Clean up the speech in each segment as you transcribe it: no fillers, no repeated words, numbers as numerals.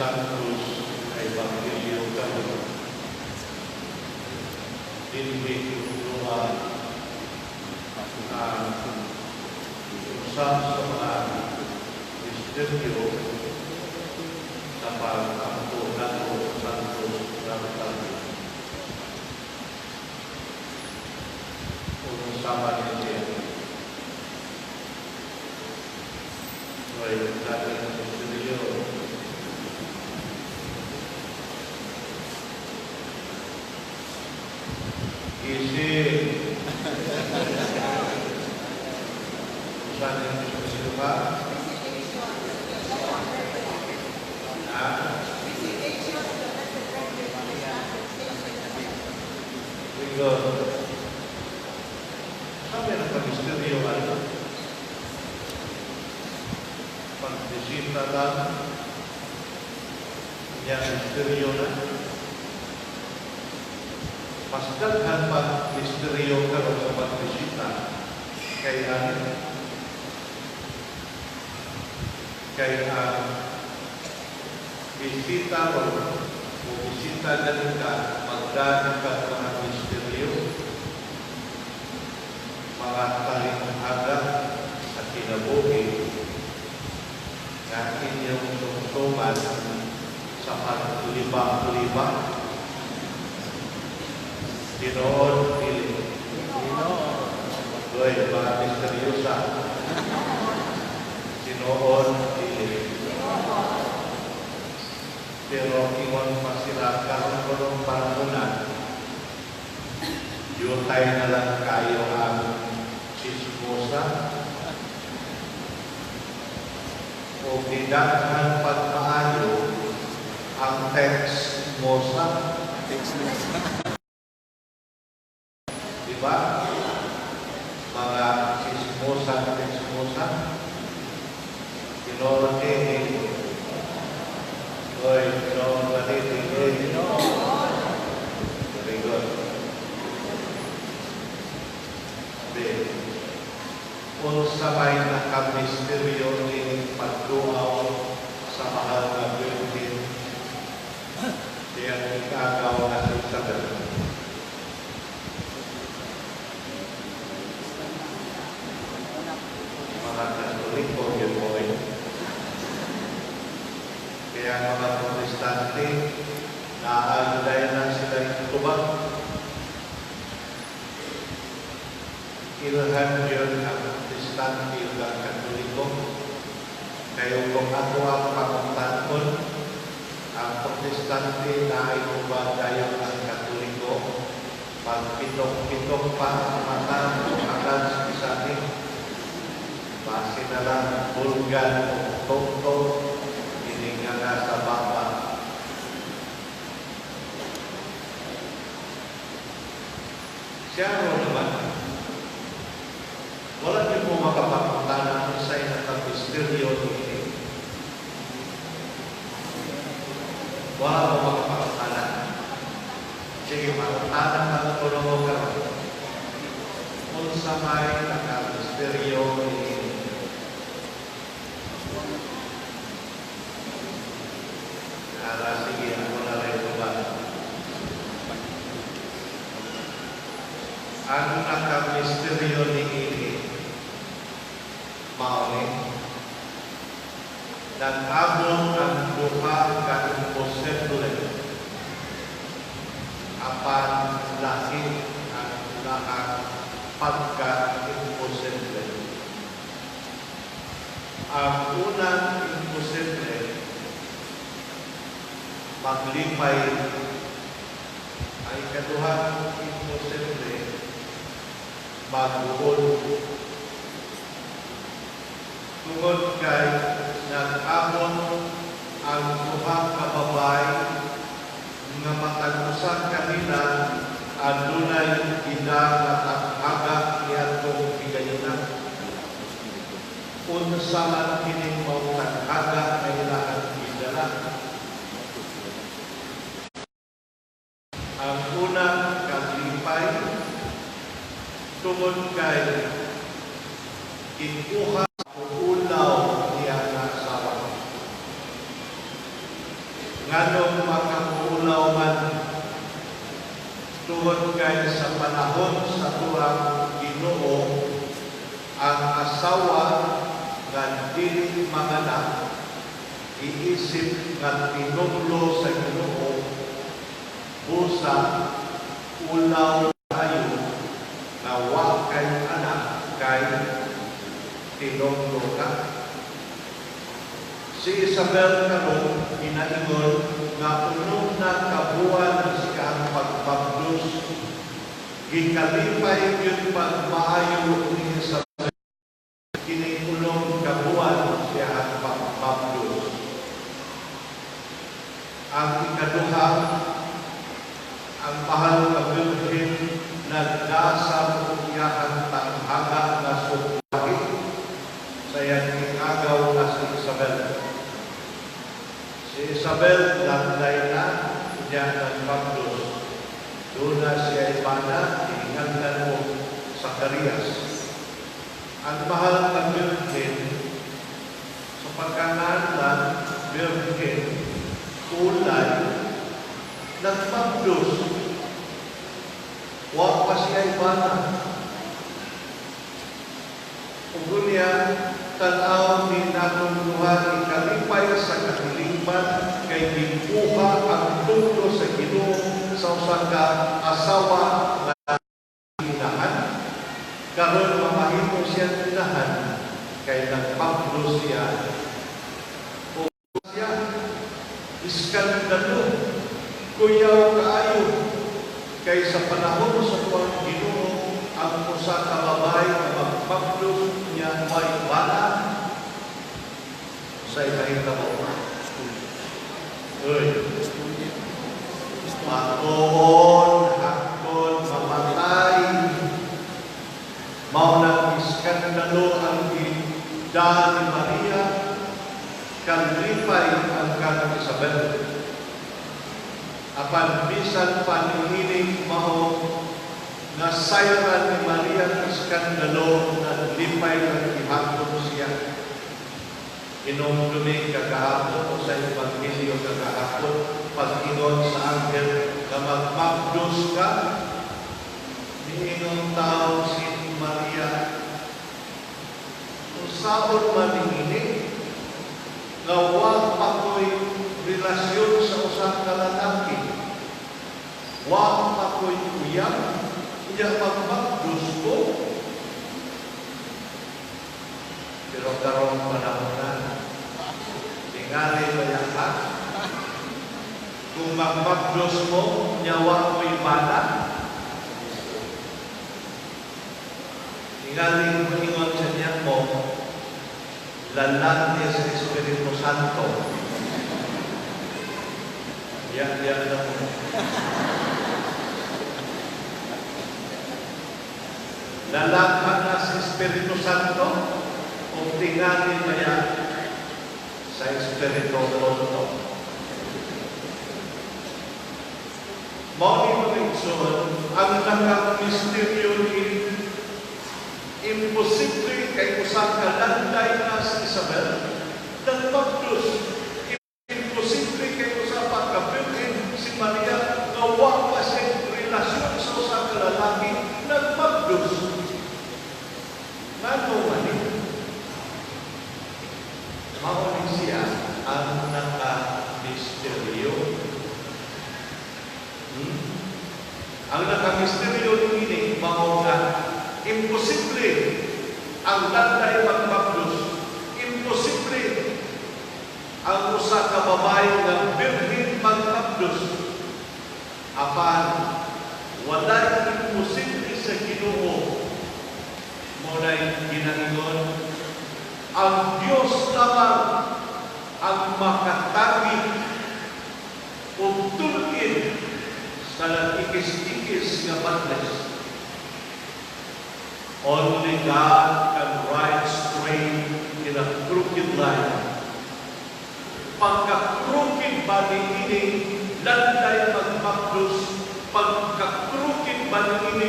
Sanctus nga Ebanghelyo karon. Dinhi tudloa ang usa sa mga misteryo sa pag-ampo nato sa Santos Rosario. Unsa man ni siya? Hoy, sabi ng misteryo. Easy. Unsa ni misteryo ka? Ha? Rigor. Sabi ng pag-misteryo ano? Pagbisita lang, niya misteryo na. Mas daghan pa misteryo karon sa pagbisita kay ano? Kay ang bisita o bisita ganin ka, magdagan ka mga misteryo, mga talinghaga sa kinabuhi nga inyong sumsuman sa pagliba-liba. Tinuod, dili? Doy, mga misteryosa. Tinuod, dili? Pero ingon pa sila karon kunong panahon, yutay na lang kayo ang chismosa o gidaghan pagmaayo ang text mosa. Di ba? Mga chismosa, chismosa. Tinuod ni. Oy, tinuod ba ni? Very good. Be, unsa may nakamisteryo ni pagduaw sa mahal nga Virgin diyang ikagaw na si Isabel? Mga Katoliko yun mo eh. Kaya mga Protestante, naaalay na sila yung tubag. Ilhan yun ang Protestante ug ang Katoliko. Kayo kung ako ang panguntanon, ang Protestante na ay tubag dayon ang Katoliko. Pagpitok-pitok pa ang mata, agad sa bisanin. Base na lang bulgan o tongtong, hininga na sa baba. Siya ro naman, wala din mo makapagputana kung sa'y nakamisteryo niini. Wala mo makapagputana. Sige, mangutana ka ng tulong mo karon. Unsa may nakamisteryo niini? Ara, sige, ako na lang ba? Ang nakamisteryo niini, mao ni nag-abot ang duha ka imposible apan lahi ang lahang pagka-imposible. Ang unang imposible, maglipay. Ang ikaduhang imposible, magbuod. Tungod kay nag-abot ang duha ka babae nga matag usa kanila adunay ina nga taghaga niadtong higayuna. Unsa man kining maong taghaga nga ilahang gidala? Ang unang kaglipay tungod kay gikuha ulaw niya nga asawa. nga dili manganak iisip nga tinumlo sa Ginoo, busa ulaw kayo nga wa kay anak kay tinumlo ka. Si Isabel karon ginaingon nga unom na kabuan siya ang pagpabdus. Gikalipay yun pagmaayo ni Isabel kining 6 kabuan siya ang pagpabdus. Ang ikaduha, ang mahal nga Birhen nagdasam og iyahang tanghaga nga sukwahi sa iyang tingagaw na si Isabel. Si Isabel landay na niya nagpabdus. Doon na siya ibana, gihinganlan og Zacarias. Ang mahal nga Birhen, sa pagkangalan Birhen, kulay, nagpabdus. Wa pa siya ibana. Ug niya, tan-aw ni natong duha, ikalipay sa kahilingban kay gikuha ang tumlo sa Ginoo sa usa ka asawa nga inahan. Karon mamahimo siya inahan kay nagpablo siya. O siya iskandalo, kuyaw kaayo kay sa panahon sa tuwang Ginoo ang usa ka babae nga magpablos niya may bana sa ikahitabo. Uy, matuon hangtod mamatay. Mao nang iskandalo ang ida ni Maria, kalipay ang kang Isabel. Apan bisan pa niining mao nga sayran ni Maria ang iskandalo, naglipay ang gihapon siya. Hinumdumi kagahapon o sa Ebanghelyo kagahapon, pag-ingon sa anghel nga magmabdos ka, niingon tao si Maria, "Unsaon man niini nga wa pa ko'y relasyon sa usa ka lalaki, wa pa ko'y uyab, unya magmabdos ko?" Pero karong panahon na, tingali ba yan ha? Kung magmabdos mo, nya wa mo'y bana, tingali mo ingon sa niya mo, lalaki sa Espiritu Santo. Yan, yan na mo. Lalaki na sa Espiritu Santo, o tingali ba yan sa Espiritu Santo? Mao ni mga igsoon, ang nakamisteryo ni imposible kay usa ka landay na si Isabel nagmabdos. Imposible kay usa pa ka birhen si Maria nga wa pa siya relasyon sa usa ka lalaki nagmabdos. Ngano man ni? Mao ni siya ang nakamisteryo. Ang nakamisteryo niini mao nga imposible ang landay magmabdos. Imposible ang usa ka babae nga birhen magmabdos. Apan walay imposible sa Ginoo. Mao nay ginaingon, ang Dios lamang ang makatagi ug tulin sa nag-ikis-ikis nga badles. Only God can write straight in a crooked line. Pagka-crooked ba niini landay magmabdos, pagka-crooked ba niini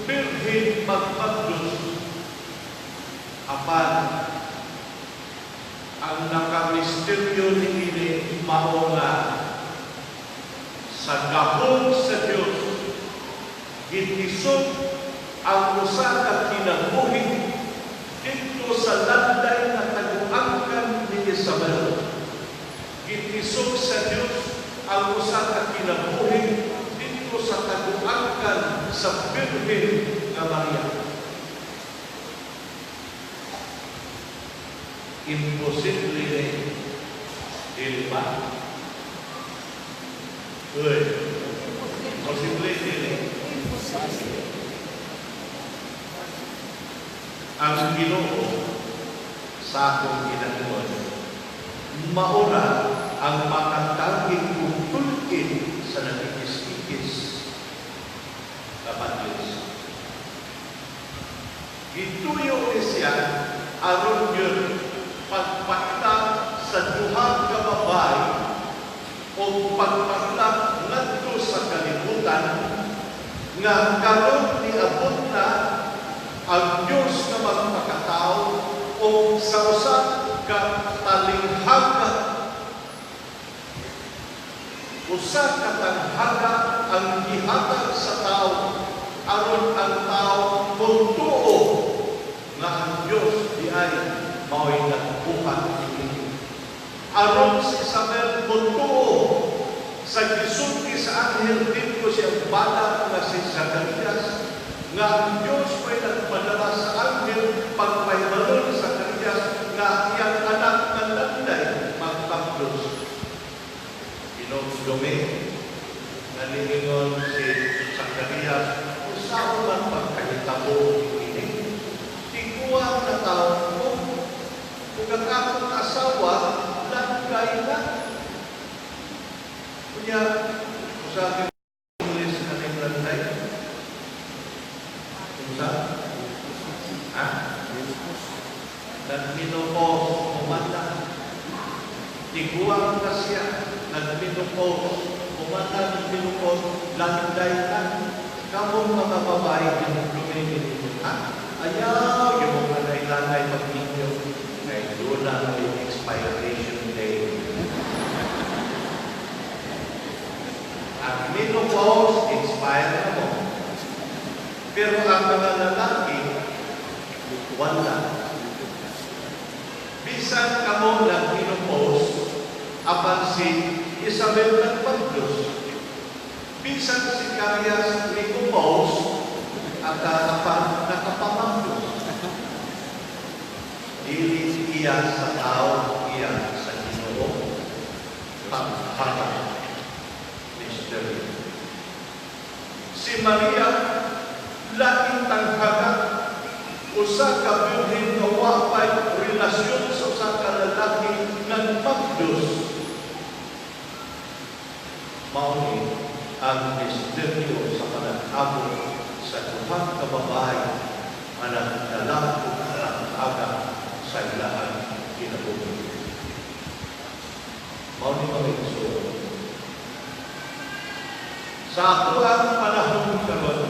birhen magmabdos. Apan ang nakamisteryo niini mao nga sa gahom sa Dios gitisod ang usa ka kinabuhi didto sa landay nga taguangan. Gikusog sa Dios ang usa ka kinabuhi didto sa taguangkan sa Birhen nga Maria. Imposible ni, dili ba? Uy, imposible dili. Ang Ginoo sa akong ginaingon, maura ang makataging kung sa nagikis-ikis dapat Diyos. Gituyo ni siya aron yun pagpakita sa duha ka babae o pagpakita ngadto sa kalibutan nga karon niabot na ang Diyos na magpakatao o sa usa ka talinghaga. Usa ka tanghaga ang gihatag sa tao aron ang tao mutuo nga ang Diyos di ay mao'y nagbuhat niini. Aron si Isabel mutuo sa gisulti sa anghel didto siyang bana nga si Zacarias nga ang Diyos may nagpadala sa anghel pagpahibalon sa Zacarias nga iyang anak nga landay magpanglos. Hinumdumi nga niingon si Zacarias, usaon man pagkahitabo ini? Tiguang na tao ko, ug ang akong asawa langkay na. Kunya, usa English kaning landay? Unsa? Ha? Nagmenopause, human na. Tiguang na siya, nagmenopause, human na, nagmenopause, landay na. Kamong mga babae, hinumdumi ninyo, ha? Ayaw, yung mga landay pag-inyo, kay doon na may expiration date. Ang menopause, expire na mo. Pero ang mga lalaki, wala. Bisan kamo nag-menopause, apan si Isabel nagpagdos. Bisan si Carias menopause, at apan nakapamagdos. Dili iya sa tao, iya sa Ginoo. Pagpata. Mystery. Si Maria, laing tanghaga, usa ka birhen nga wapay relasyon sa usa ka lalaki nagpagdos. Mao ni ang misteryo sa panag-abot sa duha ka babae nga nagdala og tanghaga sa ilahang kinabuhi. Mao ni mga igsoon. Sa atoang panahon karon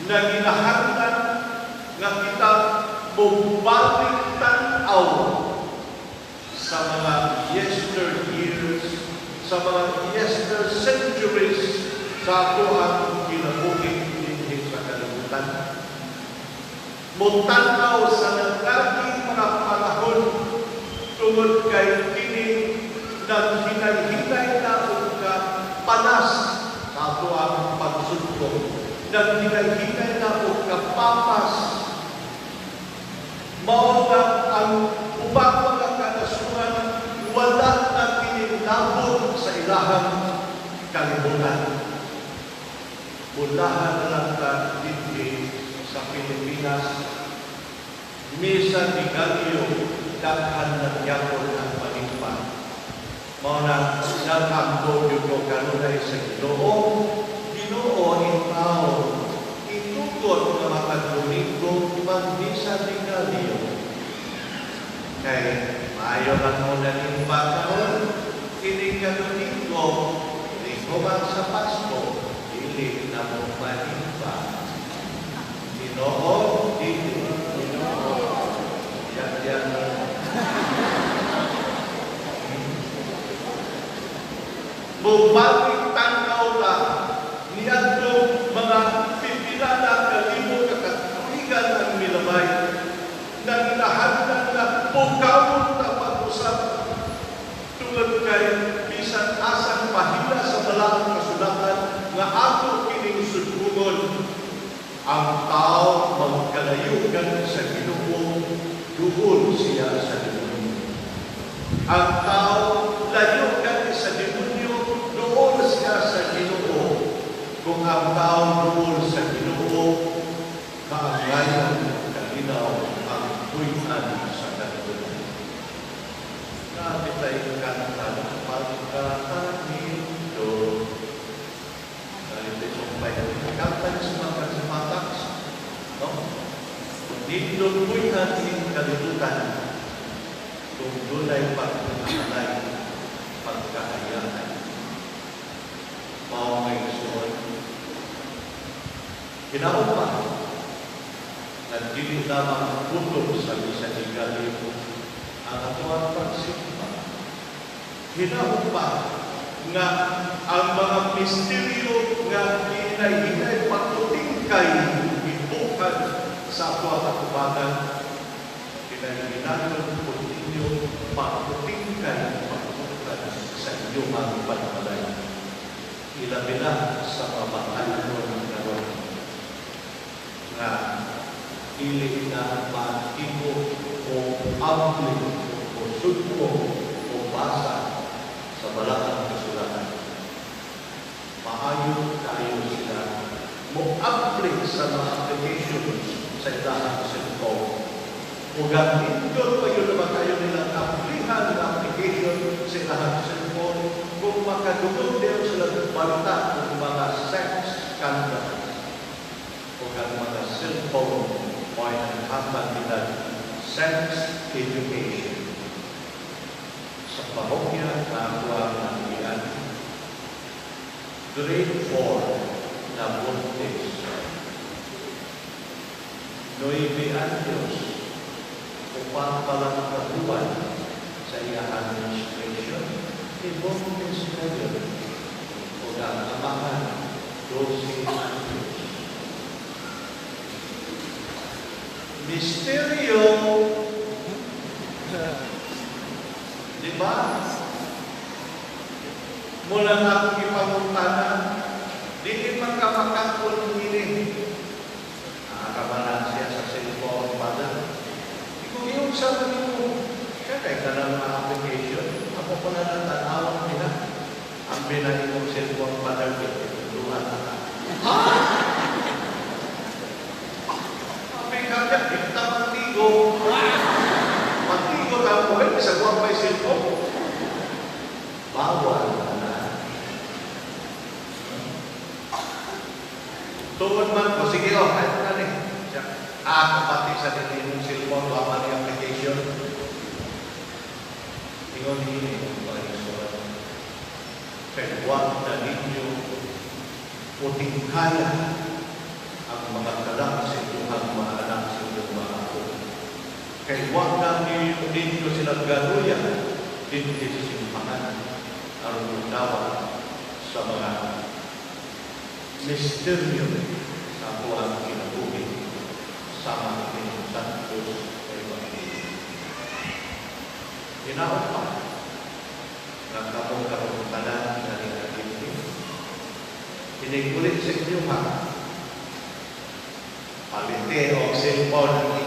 na ginahanglan nga kita mobalik tan-aw sa mga yesteryears, sa mga yester centuries sa atoang kinabuhi dinhi sa kalibutan. Motan-aw sa nagaging mga panahon tungod kay kini naghinay-hinay na og panas sa atoang pagsudto, naghinay-hinay na og kapapas. Mao na ang ubang mga kanasuran wala na kinilabot sa ilahang kalibutan. Mulahan na lang ta dinhi sa Pilipinas, Misa de Gallo, daghan na gyapon ang panimpa. Mao na nag-ampo gyud ko kanunay sa Ginoo. Ginoo intawon, itugot nga matag Domingo mag-Misa de Gallo. Kay maayo lang mo nanimpa karon, kini nga Domingo, Domingo man sa Pasko, dili na mo manimpa. Ginoo, dili. Yan, yan. Mubalik tanaw ta niadtong mga pipila na kalibo ka katuigan ang milabay na ginahanglan na pugawon ta pag-usap tungod Ang tao magkalayugan sa Ginoo, duol siya sa demonyo. Ang tao layugan sa demonyo, duol siya sa Ginoo. Kung ang tao duol sa Ginoo, kaangayan, kalinaw ang buy-an sa kalibutan. Kapitay kanta ng pagkakanito. Dahil sumpay kanta sa mga sa no? Nindot buy-an ning kalibutan kung dunay pagkakalay, pagkahayahay. Mao may suod. Hinaot pa, na dili lamang kutob sa misa ni Galileo ang atoang pagsimba. Hinaot pa nga ang mga misteryo nga hinay-hinay pagtutingkay itukan sa atoang katubagan, hinay-hinayon po ninyo pagtutingkay pagtukan sa inyong pagmalay. Ilabi na sa mga batanon karon nga dili na makibo o ampli o sudpo o basa sa balaang kasulatan. Maayo kayo sila mo apply sa mga applications sa ilahang cellphone. Ug ang nindot pa yun naman kayo nilang applihan ng application sa ilahang cellphone kung makadungog din sila balita ng mga sex scandals o ang mga cellphone o ay naghatag nila sex education. Sa parokya na ako ang nagian, grade 4 na buntis, 9 anyos, upat pa lang kabuwan sa iyahang menstruation, ibuntis na yun. O ang amahan, 12 anyos. Misteryo, di ba? Mula na akong ipangutana, dili man ka makakon ini. Nakakabalan siya sa cellphone, Father. Kung iyong sa mo, siya kay kanang mga application, ako ko na lang tanawang nila. Ang binay mong cellphone, Father, tutuhan na ka. Ha? Sabi ka niya, kita mantigo. Mantigo na po, eh, sa kuha pa yung cellphone. Bawal na. Tuon man ko, sige oh, kahit na ni. Ako pati sa dinhi mong cellphone, wa man ni application. Ingon ni mga igsoon. Kay wa na ninyo puting kaya ang mga kalang sa inyong mga anak, sa inyong mga apo. Kay wa na ninyo sila galuya dinhi sa simbahan aron mudawa sa mga misteryo sa atuang kinabuhi sama ni Santos Ebanghelyo. Hinaot pa nga kamong karong tanan nga nagkakiti. Hinigulit sa inyo ha. Palite o cellphone ang